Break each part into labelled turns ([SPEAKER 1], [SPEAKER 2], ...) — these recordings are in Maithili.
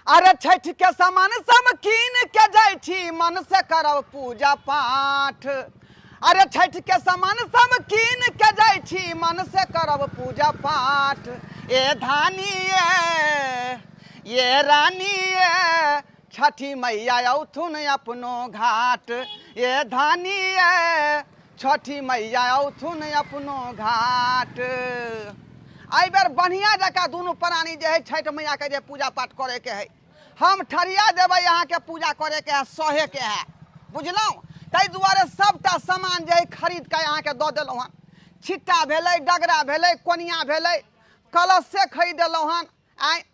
[SPEAKER 1] अरे छठ के सामान सब कीन के जाइ छी, मन से करब पूजा पाठ। अरे छठ के सामान सब कीन के जाइ छी, मन से करब पूजा पाठ। ए धानी ये, ये रानी ये, छठी मैया औथुन अपनो घाट। ए धानी ये, छठी मैया औथुन अपनो घाट। एहि बेर बढ़िया जकाँ दुनू प्राणी जे है छठि मैया के जे पूजा पाठ करे के है, हम ठरिया देबै अहाँके पूजा करे के है, सहे के है, बुझलहुँ? ताहि दुआरे सबटा सामान जे है खरीद के अहाँके दऽ देलहुँ हन। छिट्टा भेलै, डगरा भेलै, कोनिया भेलै, कलश से खरीद देलहुँ हन, आँय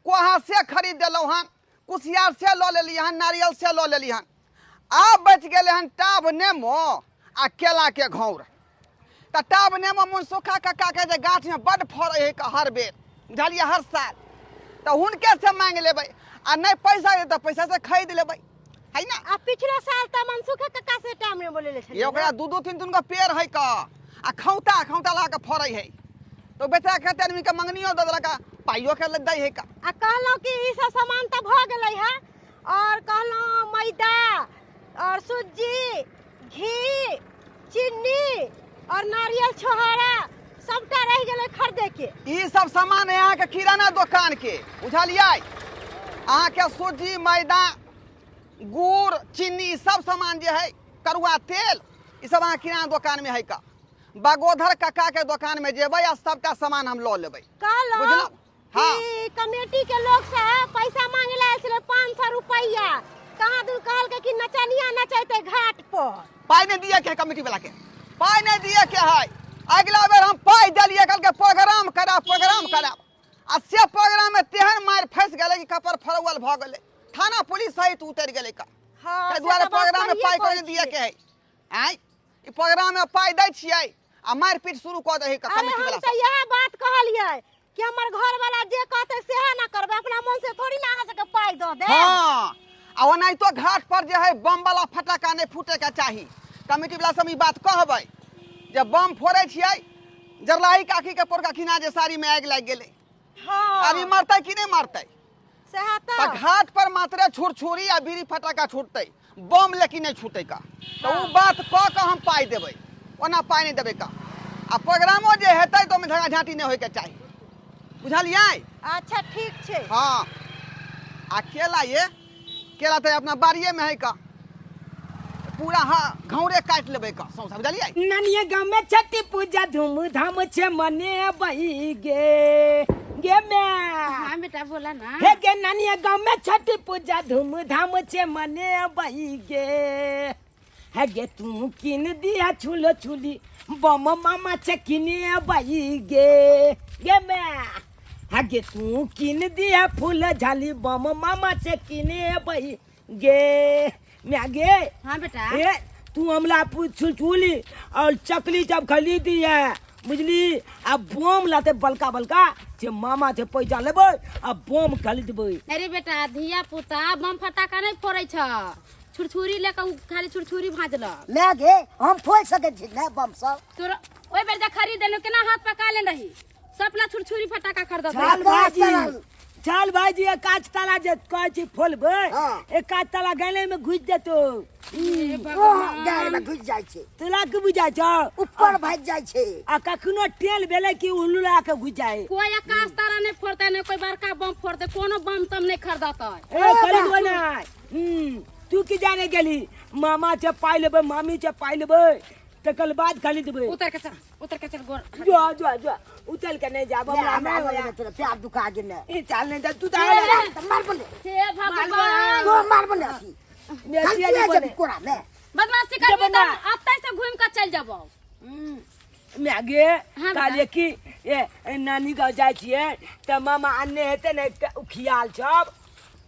[SPEAKER 1] कोहा से खरीद देलहुँ हन, कुसियार से लऽ लेली हन, नारियल से लऽ लेली हन। आब बचि गेलै हन टाभ नेमो आ केलाके घौर। तऽ टाभ नेमो मनसुखा कक्काके जे गाछमे बड्ड फड़ै है हर बेर, बुझलियै, हर साल, तऽ हुनके से मांगि लेबै, आ नहि पैसा तऽ पैसा से खरीद लेबै, है ना?
[SPEAKER 2] आ पिछला साल तऽ मनसुखे कक्का से टाइम में बोलेले छलियै।
[SPEAKER 1] ये ओकरा दू दू तीन तीन गो पेड़ है का, आ खौता खौता लगा के फड़ै है, तो बेचारा कते आदमी के मंगनियो दऽ देलक, पाइयो के दै है का।
[SPEAKER 2] आ कहलहुँ कि ई सब सामान तऽ भऽ गेलै है, और कहलहुँ मैदा और सुज्जी, घी, चीनी और नारियल छोहारा सबटा रहि गेलै खरीदे के।
[SPEAKER 1] ई सब सामान है अहाँके किराना दोकान के, बुझलियै? अहाँके सूजी, मैदा, गुड़, चीनी सब सामान जे है, करुआ तेल, ई सब अहाँ किराना दोकान में है का। बगोधर काका के दोकान में जेबै आ सबटा सामान हम लऽ लेबै।
[SPEAKER 2] कहलहुँ
[SPEAKER 1] बुझलहुँ? हाँ।
[SPEAKER 2] कि कमेटी के लोग से पैसा मांगे ला आयल छलै 500 रुपैया, कहाँ दूर कहलकै कि नचनिया नचैते घाट पर।
[SPEAKER 1] पाइ नहि दिअ के है कमेटी वाला के, पाइ नहि दिअ के है। अगिला बेर हम पाइ देलियै, कहलकै प्रोग्राम कराब, प्रोग्राम कराब, आ से प्रोग्राम में तेहन मारि फँसि गेलै कि कपर फरौअल भऽ गेलै, थाना पुलिस सहित उतरि गेलै का।
[SPEAKER 2] हाँ,
[SPEAKER 1] ताहि
[SPEAKER 2] से
[SPEAKER 1] दुआरे
[SPEAKER 2] तऽ बात
[SPEAKER 1] प्रोग्राम में
[SPEAKER 2] सहिए
[SPEAKER 1] पाइ
[SPEAKER 2] कहै
[SPEAKER 1] कोइ दिअ
[SPEAKER 2] छियै।
[SPEAKER 1] के है। आँय, ई प्रोग्राम में पाइ दै छियै आ मारि पीट शुरू कऽ दै है
[SPEAKER 2] अरे
[SPEAKER 1] कमेटी
[SPEAKER 2] हम
[SPEAKER 1] वाला
[SPEAKER 2] तऽ
[SPEAKER 1] सब।
[SPEAKER 2] इएह बात कहलियै कि हमर घर वाला जे कहतै सएह ना करबै, अपना मन से थोड़ी ना अहाँ सबके पाइ दऽ देब।
[SPEAKER 1] हाँ, आ ओनाहितो घाट पर जे है बम वाला फटाका नहि फूटे के चाही। कमेटी वाला सब ई बात कहबै जे बम फोड़ै छियै, जरलाही काकी के पोरका खिना जे साड़ी में आगि लागि गेलै।
[SPEAKER 2] हाँ।
[SPEAKER 1] आदमी मरतै कि नहि मरतै?
[SPEAKER 2] सएह
[SPEAKER 1] तऽ
[SPEAKER 2] तऽ।
[SPEAKER 1] घाट पर मात्रे छुरछुरी आ बीड़ी फटाका छूटतै, बम लेकिन नहि छूटै का। तऽ ओ
[SPEAKER 2] हाँ।
[SPEAKER 1] बात कऽ कऽ हम पाइ देबै, ओना पाइ नहि देबै का। आ प्रोग्रामो जे हेतै तऽ ओहिमे झगड़ा झाँटी नहि होइके चाही, बुझलियै?
[SPEAKER 2] अच्छा ठीक छै।
[SPEAKER 1] हाँ, आ केला, ये केला तऽ अपना बाड़िएमे है का, पूरा हाँ घौरे काटि लेबै का सौंसे, बुझलियै?
[SPEAKER 3] नानिये गाँव में छठी पूजा धूमधाम से मनेबै गे, गे मैं।
[SPEAKER 4] हाँ बेटा, बोला ना।
[SPEAKER 3] हे गे, नानिये गाँव में छठी पूजा धूमधाम से मनेबै गे। हे गे, तू किन दिया छुलो छुली बम मामा से किनेबै गे, गे मैं। हे गे, तू किन दिया फूल झाली बम मामा से किनेबै गे, मैं गे।
[SPEAKER 4] हाँ बेटा।
[SPEAKER 3] ए तू हमला छुलछुली और चकली जब खरीदी है, बुझली, आ बम लाते बलका बलका जे मामा से पैसा लेबै आ बम खरीदबै।
[SPEAKER 4] अरे बेटा, धिया पुता बम फटाका नहीं फोड़ै छ, छुरछुरी लेके उ खाली छुरछुरी भाजलक।
[SPEAKER 5] मैं गे, हम फोड़ सकै छी ने बम सब?
[SPEAKER 4] तोरा ओइ बेर जे खरीद देलहुँ केना हाथ पका लेने रही, सपना छुरछुरी फटाका खरीदत।
[SPEAKER 3] चल भाईजी, चल भाईजी, एक काज ताला जे कहै छी फोलबै।
[SPEAKER 5] हाँ।
[SPEAKER 3] एक काज ताला गले में घुसि जेतौ।
[SPEAKER 5] ओ गाय में घुसि जाइ छै।
[SPEAKER 3] तोरा की बुझाइ छौ?
[SPEAKER 5] ऊपर भागि जाइ छै।
[SPEAKER 3] आ कखनो टेल भेलै कि उल्लू लगा के घुसि जाइ।
[SPEAKER 4] कोई आकाश तारा नहीं फोड़ते, नहीं कोई बड़का बम फोड़ते, कोनो बम तम नहीं खरीदते।
[SPEAKER 3] ए खरीदबै नै। तू की जाने गेली, मामा से पाइ लेबै, मामी से पाइ लेबै, तकर बाद खरीदबै।
[SPEAKER 4] उतर के चल, उतर के चल गोर।
[SPEAKER 3] जो जो जो, उतल के नहीं जाबो।
[SPEAKER 5] हमरा
[SPEAKER 3] हमरा
[SPEAKER 5] हमरा
[SPEAKER 3] हमरा
[SPEAKER 5] तोरा प्यार दुखा गेल।
[SPEAKER 3] ए चल नहीं जा तू तो आ।
[SPEAKER 5] मार बोले।
[SPEAKER 4] हे भगवान,
[SPEAKER 5] तो मार बोले अथी।
[SPEAKER 3] मैं
[SPEAKER 5] कल
[SPEAKER 3] चिया
[SPEAKER 5] किया
[SPEAKER 3] बोले।
[SPEAKER 5] जब कोरा में
[SPEAKER 4] बदमाशी करबी
[SPEAKER 3] जब ना।
[SPEAKER 4] त अतै से घूम के चल जबौ।
[SPEAKER 3] मैं गे।
[SPEAKER 4] हाँ, बेटा।
[SPEAKER 3] कहलिए कि ए नानी गाँव जाइ छियै तऽ मामा आनने हेतै ने उखियाल सब।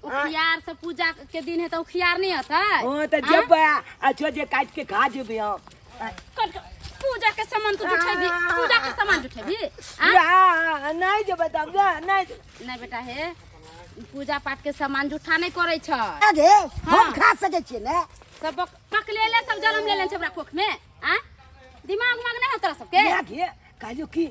[SPEAKER 4] उखियार से पूजा के दिन है त उखियार नहीं हतै।
[SPEAKER 3] हाँ तऽ जेबै आ छो जे काटि के खा जेबै हम।
[SPEAKER 4] कट के पूजा के सामान तू जुठेबी, पूजा के सामान जुठेबी? आ?
[SPEAKER 3] ना, नहीं जेबै तब ना, नहीं जेबै।
[SPEAKER 4] नहीं बेटा, हे पूजा पाठ के सामान जुठा नहीं करै छै।
[SPEAKER 5] अरे हम
[SPEAKER 4] हाँ।
[SPEAKER 5] खा सकै छियै ने?
[SPEAKER 4] सब पकलेले सब जन्म लेले छै ओकरा कोख में। आ दिमाग उमाग नहीं हो तोरा सबके?
[SPEAKER 3] मैं गे कहलियो कि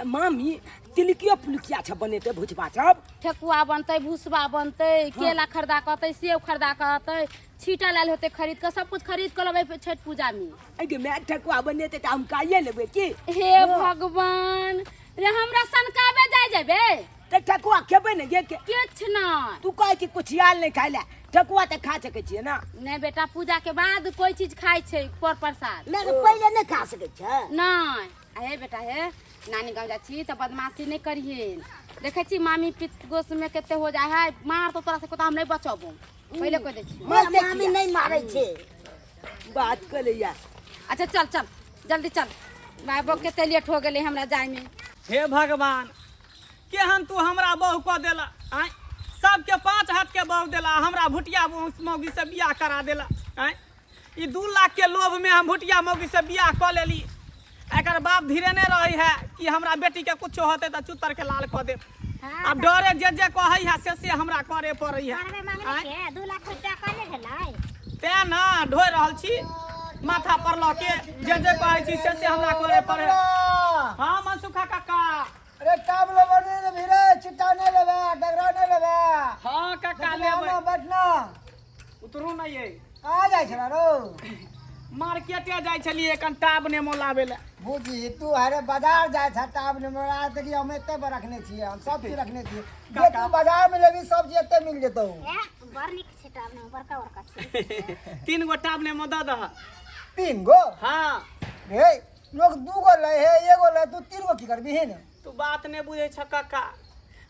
[SPEAKER 3] मामी तिलकियो पुलकिया छ बनेते भुजबा सब।
[SPEAKER 4] ठेकुआ बनतै, भुसबा बनतै, केला खरीदा के अतै, सेब खरीदा के अतै, छीटा लायल होतै खरीद के, सब कुछ खरीद के लबै छठ पूजा में।
[SPEAKER 3] अगे मैं ठेकुआ बनेते त हम काइए लेबै की?
[SPEAKER 4] हे भगवान रे, हमरा सनकाबे जाय जेबे?
[SPEAKER 3] त ठेकुआ खेबै ने गे के?
[SPEAKER 4] किछु नहि।
[SPEAKER 3] तू कहै छी कुछ आयल नहि खाइ लए, ठेकुआ तऽ खा सकै छियै ने?
[SPEAKER 4] नहि बेटा, पूजा के बाद कोई चीज खाइ छै पर प्रसाद।
[SPEAKER 5] नहि तऽ पहिले नहि खा सकै छै?
[SPEAKER 4] नहि। आ हे बेटा हे, नानी गाँव जाइ छी तऽ बदमाशी नहि करिहेन। देखै छी मामी पित गोस में कते हो जाइ है, मार तो तोरा से हम नहि बचबो, पहिले कह दै छी।
[SPEAKER 3] मारते
[SPEAKER 5] मामी नहि मारै छै।
[SPEAKER 3] बात कऽ लैया।
[SPEAKER 4] अच्छा चल चल जल्दी चल, माय बाप कते लेट हो गेलै हमरा जायमे।
[SPEAKER 6] हे भगवान, केहन तू हमरा बहु कऽ देला आँय? सबके 5 हाथ के बहु देला, हमरा भुटिया मौगी से बियाह करा देला आँय? ई 2 लाख के लोभ में हम भुटिया मौगी से बियाह कऽ लेली। एकर बाप धीरे नहि रहै है कि हमरा बेटी के कुछो होतै तऽ चुतर के लाल कऽ देब। आब डरे जे जे कहै है से से हमरा करे पड़ै है। आँय?
[SPEAKER 7] 2 लाख रुपया कने भेलै?
[SPEAKER 6] तें ने ढोइ रहल छी माथा पर लऽ के, जे जे कहै छी से से हमरा करे पड़े। हाँ मनसुखा काका।
[SPEAKER 8] अरे टाब लेबो नहीं लेबही रे, छिट्टा नहीं लेबे, डगरा नहीं लेबे।
[SPEAKER 6] हाँ काका लेबै।
[SPEAKER 8] ना बैठना।
[SPEAKER 6] उतरू नहीं ये।
[SPEAKER 8] कहाँ जाइ छला रो?
[SPEAKER 6] मार्केटे जाइ छलियै कन टाब नेमो लाबै लए।
[SPEAKER 8] बुझी तू अरे बाजार जाइ छ टाब नेमो आ, देखी हम एते पर रखने छियै, हम सब चीज रखने छियै। जे तू बाजार में लेबी सब चीज एते मिल जेतौ।
[SPEAKER 7] बड़ नीक छै टाब नेमो, बड़का बड़का छै।
[SPEAKER 6] 3 गो टाब नेमो दऽ दह।
[SPEAKER 8] 3 गो?
[SPEAKER 6] हाँ।
[SPEAKER 8] रे लोग 2 गो लै है, 1 गो लै, तू 3 गो की करबी ने?
[SPEAKER 6] तू बात नहि बुझै छ काका।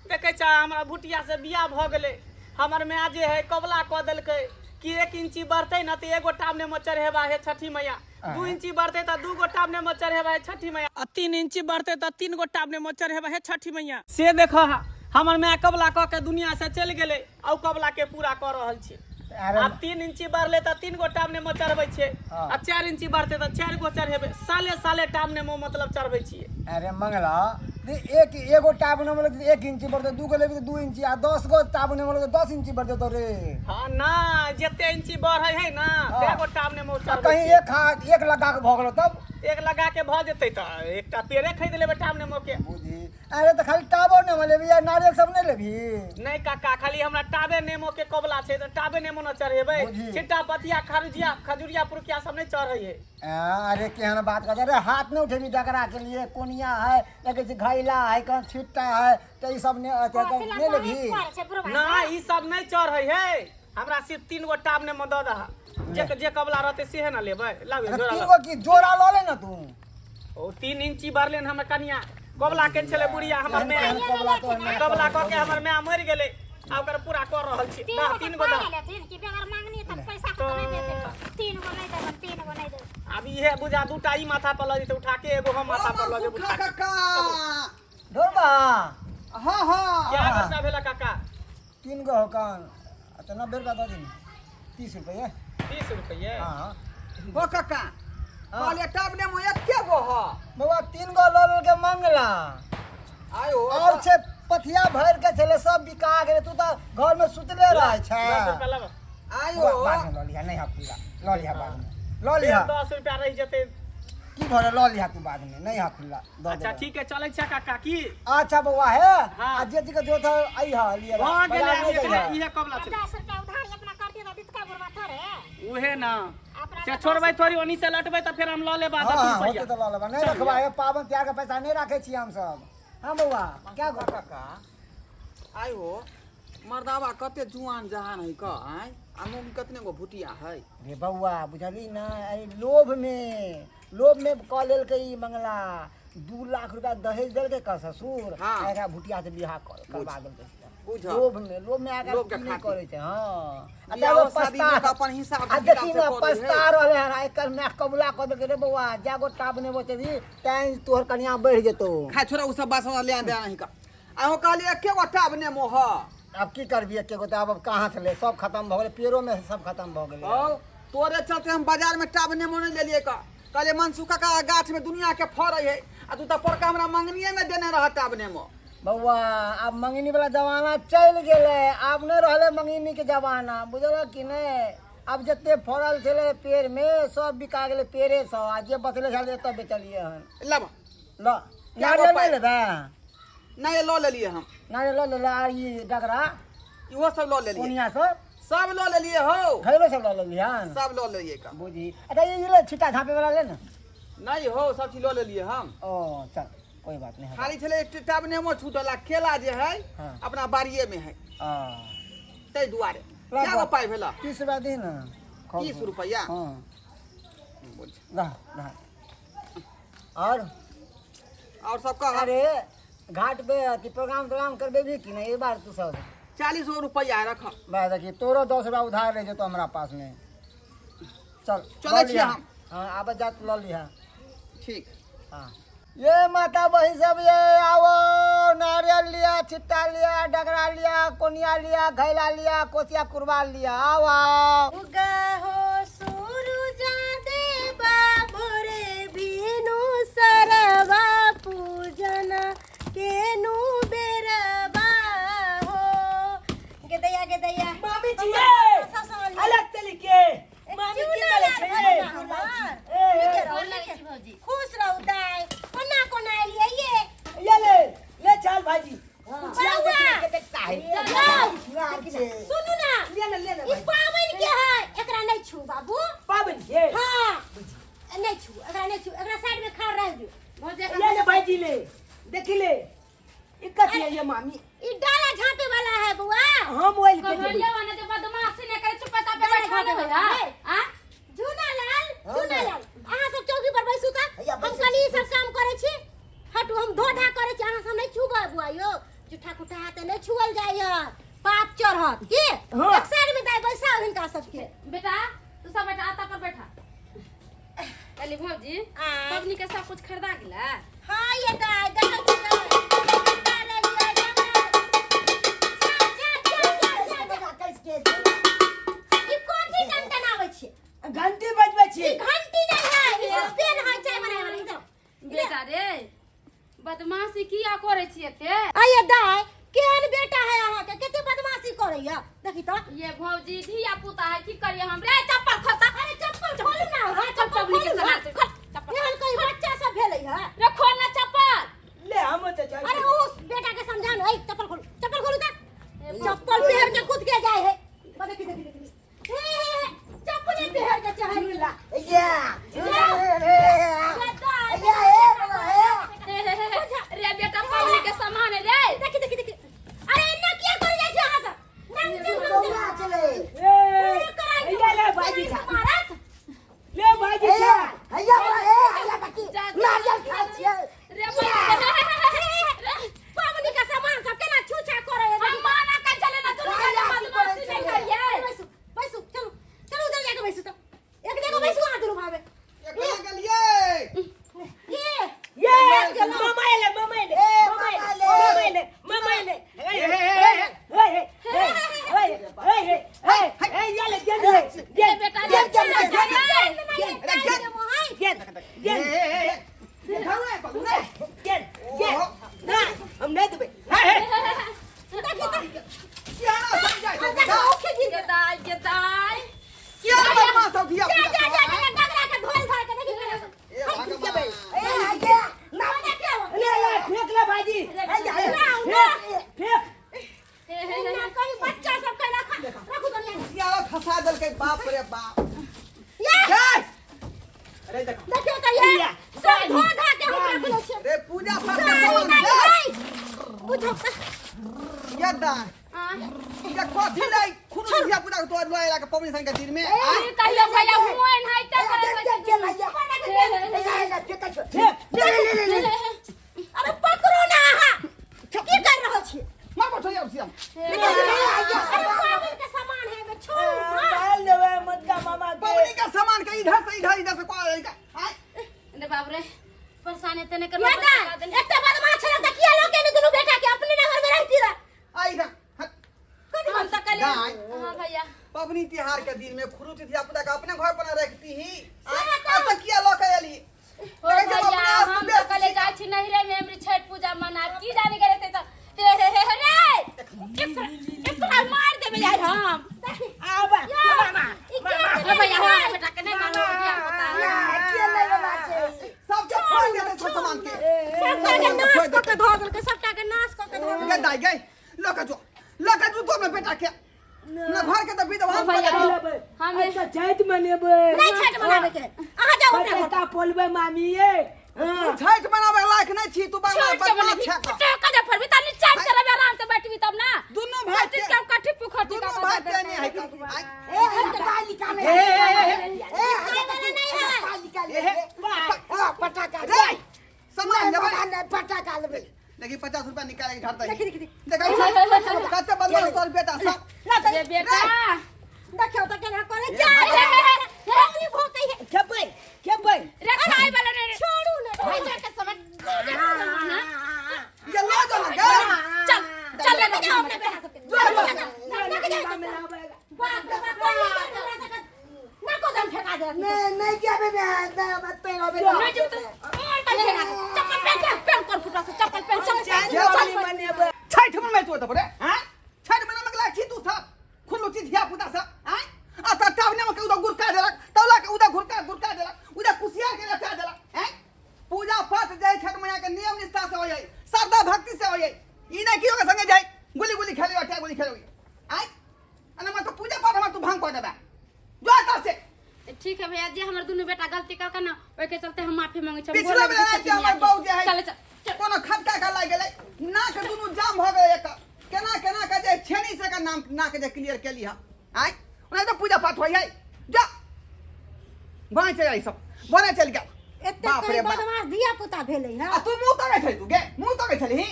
[SPEAKER 6] देखै छ हमरा भुटिया से बियाह भऽ गेलै, हमर माय जे है कबला कऽ देलकै कि 1 इंची बढ़तै ने तऽ 1 गो टाब नेमो चढ़ेबा हे छठी मैया, 2 इंची बढ़तै तऽ 2 गो टाब नेमो चढ़ेबा हे छठी मैया, आ 3 इंची बढ़तै तऽ 3 गो टाब नेमो चढ़ेबा हे छठी मैया। से देख हमर माय कबला कऽ के दुनिया से चलि गेलै आ ओ कबला के पूरा कऽ रहल छी। आब 3 इंची बढ़ले तऽ 3 गो टाब नेमो चढ़बै छियै, आ 4 इंची बढ़तै तऽ 4 गो चढ़ेबै। साले साले टाब नेमो मतलब चढ़बै छियै।
[SPEAKER 8] अरे मंगला, एक एगो टाब नेमो लगतै 1 इंची बढ़तै, 2 गो लेबी तऽ 2 इंची, आ 10 गो टाब नेमो लगतै 10 इंची बढ़तै तो रे।
[SPEAKER 6] हाँ ना, जते इंची बढ़ै है ना ते गो टाब नेमो चढ़बै।
[SPEAKER 8] कहीं एक हाथ एक लगा के भऽ गेलो तब?
[SPEAKER 6] एक लगा के भऽ जेतै तऽ एकटा पेड़े खरीद लेबै टाब नेमो के।
[SPEAKER 8] बुझी अरे तऽ खाली टाबो नेमो लेबी आ नारियल सब नहि लेबी?
[SPEAKER 6] नहि काका, खाली हमरा टाबे नेमो के कबला छै तऽ टाबे नेमो न चढ़ेबै। छिट्टा पतिया खरुजिया खजुरिया पुरुकिया सब नहि चढ़ै है।
[SPEAKER 8] अरे केहन बात कर, अरे हाथ नहीं उठेबी डगरा के लिए, कोनिया है, देखै छी घैला है, कहाँ छिट्टा है, तऽ ई सब नहि लेबी?
[SPEAKER 6] ना ई सब नहि चढ़ै है, हमरा सिर्फ 3 गो टाब नेमो दऽ दह। जे जे कबला रहतै सेहे न लेबै। लाबे जोड़ा।
[SPEAKER 8] 3 गो की जोड़ा लऽ ले ना तू।
[SPEAKER 6] ओ 3 इंची बढ़ले हमर कनिया कबला केने छलै बुढ़िया हमर माय, कबला कऽ के हमर माय मरि गेलै आ ओकर पूरा कऽ रहल छी। 3 गो आब इहे बुझा 2टा ई माथा पर लऽ जेतै उठा के, एगो हम माथा पर लऽ जेबै उठा के।
[SPEAKER 8] ढोरबा।
[SPEAKER 1] हाँ हाँ।
[SPEAKER 6] क्या रुपया भेला काका?
[SPEAKER 8] 3 गो हो कान। अच्छा 90 रुपया दऽ दिही। 30 रुपये।
[SPEAKER 6] 30 रुपये?
[SPEAKER 8] हाँ।
[SPEAKER 1] हो काका, कहलियै टाब नेमो 1 गो ह।
[SPEAKER 8] बौआ 3 गो लऽ लेलकै मंगला।
[SPEAKER 1] आयो
[SPEAKER 8] और छै पथिया भरि के छलै सब बिका गेलै, तू तऽ घर में सुतले रहै छै।
[SPEAKER 6] 10 रुपया लेबऽ।
[SPEAKER 1] आयो
[SPEAKER 8] बाद में लऽ लिहा, नहीं हा खुला, लऽ लिहा बाद में, लऽ लिहा।
[SPEAKER 6] 10 रुपया रहि जेतै।
[SPEAKER 8] की भरे लऽ लिहा तू बाद में, नहीं हा खुला।
[SPEAKER 6] अच्छा ठीक है, चलै छै काका की?
[SPEAKER 8] अच्छा बौआ हे, आ जे चीज के जरूरत है आई हा लिए।
[SPEAKER 6] भऽ गेलै, इहे कबला छै।
[SPEAKER 7] 10 रुपया उधारी अपना कर दियो तऽ दितका बुढ़वा थोड़े।
[SPEAKER 6] उहे ना से छोड़बै थोड़ी, ओनी से लटबै तऽ फेर हम लऽ लेब 10 रुपया।
[SPEAKER 8] होतै तऽ लऽ लेब, नहि रखबा हे पाबनि तिहार के पैसा नहि राखै छियै हमसब। हाँ बौआ क्या गो
[SPEAKER 1] काका? आयो मर्दाबा कते जुआन जहान है क आय, आ मम्मी कतने गो भुटिया है।
[SPEAKER 8] रे बौआ बुझली ना, अरे लोभ में कऽ लेलकै ई मंगला। 2 लाख रुपया दहेज देलकै का ससुर,
[SPEAKER 1] हाँ।
[SPEAKER 8] एकरा भुटिया से बियाह करवा देलकै।
[SPEAKER 1] बुझ।
[SPEAKER 8] लोभ में आके
[SPEAKER 1] लोभ के
[SPEAKER 8] की नहि
[SPEAKER 1] खातिर।
[SPEAKER 8] करै छै। हाँ। आ
[SPEAKER 1] बियाहो
[SPEAKER 8] तब
[SPEAKER 1] शादी
[SPEAKER 8] पछता
[SPEAKER 1] लोक अपन हिसाब
[SPEAKER 8] आ
[SPEAKER 1] किताब
[SPEAKER 8] देखी
[SPEAKER 1] से
[SPEAKER 8] ना
[SPEAKER 1] करै है।
[SPEAKER 8] पछता रहलै हन, एकर माय कबुला कऽ देलकै रे बौआ जागो टाब नेबो चलबी तैं तोहर कनिया बढ़ि जेतौ।
[SPEAKER 1] खा छोड़ा उ सब बात हमरा ले दे नहीं का। आ कहलियै 1 गो टाब नेमो ह।
[SPEAKER 8] आब की करबी 1 गो तऽ आब कहाँ से ले, सब खत्म भऽ गेलै, पेड़ो में सब खत्म भऽ गेलै।
[SPEAKER 1] हौ तोरे चलते हम बाजार में टाब नेमो नहीं लेलियै का। कहलियै मनसुख काका गाछ में दुनिया के फड़ै है, आ तू तऽ पड़का हमरा मंगनिये में देने रह टाब नेमो।
[SPEAKER 8] बौआ आब मंगनी वाला जमाना चलि गेलै, आब नहि रहलै मंगनी के जमाना, बुझलक कि नहि? आब जते फड़ल छलै पेड़ में सब बिका गेलै पेड़े सब, आ जे बचलै छलै एतऽ बेचलियै हन।
[SPEAKER 1] लेबऽ
[SPEAKER 8] ल नारियल नहि लेबै?
[SPEAKER 1] नहि, लऽ लेलियै हम।
[SPEAKER 8] नारियल लऽ लेलै आ ई डगरा?
[SPEAKER 1] इहो सब लऽ लेलियै।
[SPEAKER 8] कोनिया सब?
[SPEAKER 1] सब लऽ लेलियै हौ।
[SPEAKER 8] घैलो सब लऽ लेलियै हन?
[SPEAKER 1] सब लऽ लेलियै का।
[SPEAKER 8] बुझी। अच्छा, ई ले छिट्टा झाँपे वाला ले ने।
[SPEAKER 1] नहि हौ, सब चीज लऽ लेलियै हम।
[SPEAKER 8] ओ चल, कोई बात नहीं।
[SPEAKER 1] खाली छलै एक टाब नेमो छूटल आ केला जे है अपना बाड़िए में है।
[SPEAKER 8] आ
[SPEAKER 1] ताहि दुआरे।
[SPEAKER 8] ला
[SPEAKER 1] क्या गो पाइ भेला?
[SPEAKER 8] 30 रुपया दी ना।
[SPEAKER 1] 30 रुपया?
[SPEAKER 8] हाँ।
[SPEAKER 1] बोल।
[SPEAKER 8] रह रह और
[SPEAKER 1] और सब कह।
[SPEAKER 8] अरे, घाट पे अथी प्रोग्राम प्रोग्राम करबे भी कि नहीं ये बार तू सब?
[SPEAKER 1] 40 गो रुपया रख।
[SPEAKER 8] बस देखिए, तोरो 10 रुपया उधार ले जेतो हमरा पास में। चल।
[SPEAKER 1] चलै
[SPEAKER 8] लऽ
[SPEAKER 1] छियै
[SPEAKER 8] लिहा।
[SPEAKER 1] हम।
[SPEAKER 8] हाँ, आबे जात लऽ लिहा।
[SPEAKER 1] ठीक।
[SPEAKER 8] हाँ, ये माता बहन सब, ये आओ, नारियल लिया, छिट्टा लिया, डगरा लिया, कोनिया लिया, घैला लिया, कोसिया कुरबा लिया, आओ आओ।
[SPEAKER 2] उगा हो सूरुजा देवा भोरे भीनु सरवा पूजन केनु बेरवा हो गेदैया गेदैया।
[SPEAKER 3] मामी जी,
[SPEAKER 2] सब सामान लिया।
[SPEAKER 3] अलग तरीके मामी की
[SPEAKER 2] चूना
[SPEAKER 3] करे
[SPEAKER 2] लाल
[SPEAKER 3] छै?
[SPEAKER 2] भरना हमर।
[SPEAKER 3] ए,
[SPEAKER 2] नीके रहू, नीके। खुश रहू दाय। कोना कोना एलियै ये?
[SPEAKER 3] ये ले ले, चल भाजी।
[SPEAKER 2] बौआ
[SPEAKER 3] देखता है।
[SPEAKER 2] जाओ। सुनू ना।
[SPEAKER 3] ले ले ले ले।
[SPEAKER 2] ई पाबनि के है, एकरा नहि छू बाबू।
[SPEAKER 3] पाबनि के?
[SPEAKER 2] हाँ, नहीं छू एकरा, नहीं छू एकरा, साइड में खड़ा रह दियो।
[SPEAKER 4] भौजी।
[SPEAKER 3] ले ले भाजी, ले, देखी ले, ई कथी है ये मामी?
[SPEAKER 2] ई डाला झांपे वाला है बुआ।
[SPEAKER 3] हम ओइल के देबै।
[SPEAKER 4] कहलियो ने जे बदमाशी नहि करे, चुप चाप
[SPEAKER 2] डाला
[SPEAKER 4] बैठा
[SPEAKER 2] झांपे
[SPEAKER 4] ने
[SPEAKER 2] वाला है।
[SPEAKER 4] आ
[SPEAKER 2] झूना लाल, झूना लाल, अहाँ सब चौकी पर बैसू त
[SPEAKER 5] हैया,
[SPEAKER 2] हम
[SPEAKER 5] बैसै।
[SPEAKER 2] कनी ई सब काम करै छी। हटू, हम धो धा करै छी। अहाँ सब नहीं छूबै बुआ यो, जूठा कुठा हाथ नहीं छुअल जाय, पाप चढ़त की।
[SPEAKER 3] हाँ।
[SPEAKER 2] एक साइड में दाय बैसाउ हिनका सबके।
[SPEAKER 4] बेटा, तू सब बैठा, आता पर बैठा। कहली भौजी,
[SPEAKER 2] आय।
[SPEAKER 4] पबनी के सब कुछ खरीदा गेला?
[SPEAKER 2] हाँ ये दाय, देखै छी दाय। ले लिअ, डगरा। जा, जा, जा, जा, जा, जा। ई कोन चीज टनटनाबै छी?
[SPEAKER 3] घंटी बजबै छी।
[SPEAKER 2] ई घंटी नहीं है, ई सस्पेन है चाय बनाए वाला। इधर।
[SPEAKER 4] बेटा रे, बदमाशी किया करै छी एते?
[SPEAKER 2] आइए दाय, केहन बेटा है अहाँके, कते बदमाशी करैया देखी त।
[SPEAKER 4] ये भौजी, धिया पुता है, की करिए हम रे? चप्पल खोलता।
[SPEAKER 2] अरे, चप्पल खोलू ना। हाँ, चप्पल
[SPEAKER 4] पबनी के
[SPEAKER 2] खोलू ना।
[SPEAKER 4] सामान से। चप्पल।
[SPEAKER 2] एहन कोई बच्चा सब भेलै है?
[SPEAKER 4] रे, खोल ना चप्पल।
[SPEAKER 3] ले, हम तऽ जाइ।
[SPEAKER 2] अरे, उस बेटा के समझा ना। ए, चप्पल खोलू, चप्पल खोलू त चप्पल पहन के कूद के जाए है। बा, देखी देखी देखी, हे हे हे, चप्पले पहन के चढ़ गेला।
[SPEAKER 5] या या ए बाबा ए।
[SPEAKER 4] रे बेटा, पबनी के सामान है रे।
[SPEAKER 2] देखी देखी देखी, अरे एना किया करे जाइ छी अहाँ सब? नंग चल, नंग चल।
[SPEAKER 5] बौआ चले।
[SPEAKER 3] ए, ये ले भाजी खा।
[SPEAKER 2] मारत।
[SPEAKER 3] ले भाजी
[SPEAKER 5] ए
[SPEAKER 3] खा।
[SPEAKER 5] हैया बा ए हैया, काकी।
[SPEAKER 4] जा, जा।
[SPEAKER 5] नारियल खाइ छियै।
[SPEAKER 4] रे।
[SPEAKER 2] पाबनि के सामान सब केना छूछा करे है।
[SPEAKER 4] हम माना कर चले ना दुनू
[SPEAKER 5] काहे
[SPEAKER 4] जने
[SPEAKER 5] अथी करै
[SPEAKER 4] बदमाशी नहीं
[SPEAKER 5] छियै?
[SPEAKER 4] करिए।
[SPEAKER 2] बैसू बैसू, चलू चलू, उधर जाके बैसू त एक जगह बैसू अहाँ दुनू भावे।
[SPEAKER 1] कहाँ गेलियै?
[SPEAKER 2] ये
[SPEAKER 3] ये मामा एले, मामा एले।
[SPEAKER 5] ए,
[SPEAKER 3] मामा
[SPEAKER 5] मामा
[SPEAKER 3] एले।
[SPEAKER 5] एले।
[SPEAKER 3] मामा एले, मामा एले। ए ए ए ए ए ए ए ए, ये ले, गेंद ले, गेंद।
[SPEAKER 4] बेटा।
[SPEAKER 3] गेंद, गेंद,
[SPEAKER 4] रे।
[SPEAKER 3] गेंद,
[SPEAKER 1] अरे,
[SPEAKER 3] गेंद, गेंद।
[SPEAKER 1] ए, ए, ए, ए, पकड़ू ने।
[SPEAKER 3] गेंद, गेंद। ना, हम नहीं देबै।
[SPEAKER 1] किया ना समझाइ छौ बेटा?
[SPEAKER 4] गे दाई, गे दाई।
[SPEAKER 1] किया ना बदमाश हौ धिया
[SPEAKER 2] जा
[SPEAKER 1] पुता
[SPEAKER 2] जा जा
[SPEAKER 1] सब,
[SPEAKER 2] जा, डगरा के धोल धर के देखी केना।
[SPEAKER 1] ए भगवान।
[SPEAKER 5] ए हैया।
[SPEAKER 2] ना ना,
[SPEAKER 3] ले ले, फेंक ले भाजी।
[SPEAKER 5] हैया।
[SPEAKER 3] फेंक, फेंक।
[SPEAKER 2] ना कहीं बच्चा सब के रखा रखू दुनिया।
[SPEAKER 1] किया खसा देलकै, बाप रे बाप।
[SPEAKER 2] या।
[SPEAKER 1] जय अरे, देखो।
[SPEAKER 2] देखियो त ये सब धो धा के हम रखले छी।
[SPEAKER 1] रे, पूजा पाठ के
[SPEAKER 2] साड़ी
[SPEAKER 1] सामान
[SPEAKER 2] नहीं
[SPEAKER 1] दे।
[SPEAKER 2] है बुझो।
[SPEAKER 1] ये दा ये कथी लै खुद धिया पुता के तोर लय के पबनी संग के दिन में आय।
[SPEAKER 4] की कहियो भैया, हुए नहीं ते
[SPEAKER 5] देख देख के हैया हैया हैया, फेंकै छौ।
[SPEAKER 3] फेंक।
[SPEAKER 5] ले ले ले ले।
[SPEAKER 2] अरे, पकड़ो ना, अहाँ की कर रहल छी?
[SPEAKER 1] मार बैठो यार सियाम।
[SPEAKER 2] अरे, पाबनि के सामान है बे, छोड़ू ना।
[SPEAKER 3] डाल देबै मोटका मामा के।
[SPEAKER 1] पबनी के सामान के इधर से इधर, इधर से को आय।
[SPEAKER 4] रे बाप रे, परेशान एते नहीं
[SPEAKER 2] ये
[SPEAKER 4] करना।
[SPEAKER 2] दा एकटा बदमाश छलै त किया लोके ने दुनू बेटा के अपने नगर में रहती रह।
[SPEAKER 1] आय इधर हट।
[SPEAKER 4] हम तो कल
[SPEAKER 1] दाई।
[SPEAKER 4] हां भैया।
[SPEAKER 1] पबनी तिहार के दिन में खुरुच धिया पुता के अपने घर पर ना रखती ही
[SPEAKER 2] सएह तऽ।
[SPEAKER 1] अच्छा, किया लऽ के एली?
[SPEAKER 4] ओ
[SPEAKER 1] देखै छी
[SPEAKER 4] भैया,
[SPEAKER 1] अपने
[SPEAKER 4] हम
[SPEAKER 1] अस्त
[SPEAKER 4] तो
[SPEAKER 1] व्यस्त
[SPEAKER 4] कल
[SPEAKER 1] छी।
[SPEAKER 4] जाइ छी नहिरे में, हमरी छठ पूजा मनाब, की जाने गेले ते तो हे हे हे हे रे, एकरा एकरा मार देबे यार हम।
[SPEAKER 3] आबा मामा।
[SPEAKER 2] ई के
[SPEAKER 4] ओ भैया, हमरा बेटा के नहीं मानो धिया पुता।
[SPEAKER 5] ना के नहीं बाबा छै।
[SPEAKER 1] सबके फोड़ देते सब सामान के।
[SPEAKER 3] ए
[SPEAKER 1] ना घर के तऽ विधवा
[SPEAKER 4] भैया,
[SPEAKER 3] लेबै
[SPEAKER 4] हम
[SPEAKER 3] अच्छा छठि मनेबै
[SPEAKER 2] नहीं छठ मनावे के अहाँ जाओ अपना घर
[SPEAKER 3] पटाखा फोड़बै मामी ये हाँ।
[SPEAKER 1] छठि मनाबै लायक नहि छी तू
[SPEAKER 4] छोड़ के
[SPEAKER 1] बदमाश
[SPEAKER 4] बनेबी
[SPEAKER 1] छे
[SPEAKER 4] टोका जे फरबी तनी चाट के रहे आराम से बैठबी तब ना
[SPEAKER 1] दुनू भाई
[SPEAKER 4] चीज के कठी पुखटी
[SPEAKER 1] दुनू भाई ते नहीं है आय,
[SPEAKER 5] ए पटाखा निकाले
[SPEAKER 1] ए, ए, ए,
[SPEAKER 5] ए
[SPEAKER 2] नहीं है।
[SPEAKER 5] पटाखा निकाले
[SPEAKER 1] ए, हे,
[SPEAKER 5] हां पटाखा
[SPEAKER 1] रे सामान लेबै
[SPEAKER 5] नहीं पटाखा लेबै
[SPEAKER 1] देखी 50 रुपया निकाल के घर दही
[SPEAKER 2] देखी देखी
[SPEAKER 1] देखै छी कते बदमाश तोर बेटा सब
[SPEAKER 4] रे बेटा
[SPEAKER 2] देखियो तो केना करे जा रे भोकै है
[SPEAKER 3] खेबै खेबै
[SPEAKER 4] रे खाय वाला रे
[SPEAKER 2] छोड़ू ना
[SPEAKER 4] पूजा के समय पूजा के समय ना
[SPEAKER 1] ये लो जो ना गे
[SPEAKER 4] चल चल
[SPEAKER 2] लेके जाओ अपने बेटा सबके लेके जाओ बाप रे बाप कोई नहीं जाता हमरा सबके ना को दम फेंका दे
[SPEAKER 5] नहीं नहीं जाबे ना ना मत पेरो बे
[SPEAKER 4] नहीं जो तो और का फेंका दे चप्पल पहन के पहन कर फुटा से चप्पल पहन चल
[SPEAKER 3] छठि मनेबै
[SPEAKER 1] छठि मनबै तू ओतऽ पर रे हैं छठि मनबै के लायक छी तू सब खुल्लू छी धिया पुता सब हैं आ त टावने में के उदा गुरका देलक तौला के उदा घुरका गुरका देलक उदा कुसियार के लटा देलक हैं पूजा पाठ जाय छठ मैया के नियम निष्ठा से हो जाय श्रद्धा भक्ति से हो जाय ई नहीं कियो के संगे जाय गुली गुली खेले अटा गुली खेले आय अना मत पूजा पाठ हम तू भांग कऽ देबा जो एतऽ से
[SPEAKER 4] ठीक है भैया जी हमर दुनू बेटा गलती करके ना ओइ के चलते हम माफी मांगे छी
[SPEAKER 1] पिछला बेर आयल हमर बहू जे है
[SPEAKER 4] चल चल
[SPEAKER 1] कोनो खटका का लागि गेलै नाक दुनू जाम भऽ गेलै एकर केना केना के जे छेनी से के नाम नाक जे क्लियर केली हँ आँय ओना तऽ पूजा पाठ होइ है जा बने चलि जाइ सब बने चलि गेल
[SPEAKER 2] एते
[SPEAKER 1] बाप
[SPEAKER 2] कोई
[SPEAKER 1] रे बाप
[SPEAKER 2] बदमाश धिया पुता भेलै
[SPEAKER 1] आ
[SPEAKER 2] है
[SPEAKER 1] तू मुँह तकै छली तू गे मुँह तकै छलही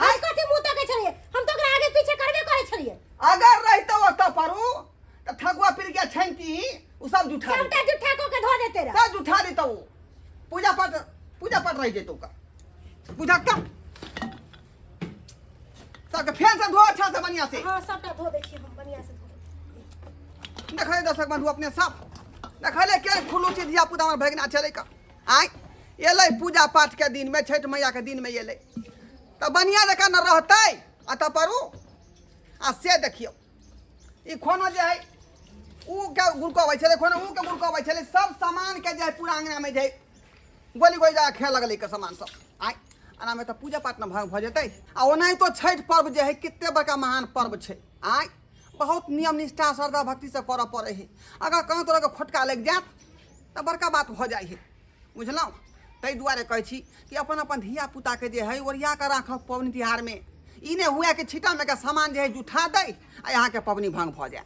[SPEAKER 2] हम कथी मुँह तकै छलियै हम तो ओकरा आगे पीछे करबे करै छलियै
[SPEAKER 1] अगर रहितौ ओतऽ पर उ तऽ ठगुआ पीर के छनती उ सब जुठा
[SPEAKER 2] सबटा जुठा कऽ के धो देते रह
[SPEAKER 1] सब जुठा देतौ उ। पूजा पाठ रहि जेतौ ओकर पूजा कर सबके फेन से धो अच्छा से बढ़िया से
[SPEAKER 2] हाँ सबटा धो दै छियै हम बढ़िया से धो दै
[SPEAKER 1] देखले दर्शक बंधु अपने सब देखले के खुलू छी धिया पुता हमर भगना छलै का आय एलै पूजा पाठ के दिन में छठि मैया के दिन में एलै तऽ बढ़िया जकाँ न रहतै आ तऽ परू आ से देखियौ ई खाना जे है ऊ के गुड़कबै छलै खाना ऊ के गुड़कबै छलै सब सामान के जे है पूरा अंगना में जे है गोली गोली जगह खेल लगलै के सामान सब आय एनामे तऽ पूजा पाठ ने भऽ जेतै आ ओनाहितो छठि पर्व जे है कते बड़का महान पर्व छै आय बहुत नियम निष्ठा श्रद्धा भक्तिसँ करऽ पड़ै है अगर कोनो तरहके खोटका लागि जायत तऽ बड़का बात भऽ जाइ है बुझलहुँ ताहि दुआरे कहै छी कि अपन अपन धिया पुताके जे है ओरिया कऽ राखब पबनि तिहारमे ई नहि हुए कि छिटामे के सामान जे है जुठा दै आ अहाँके पबनी भंग भऽ जाय।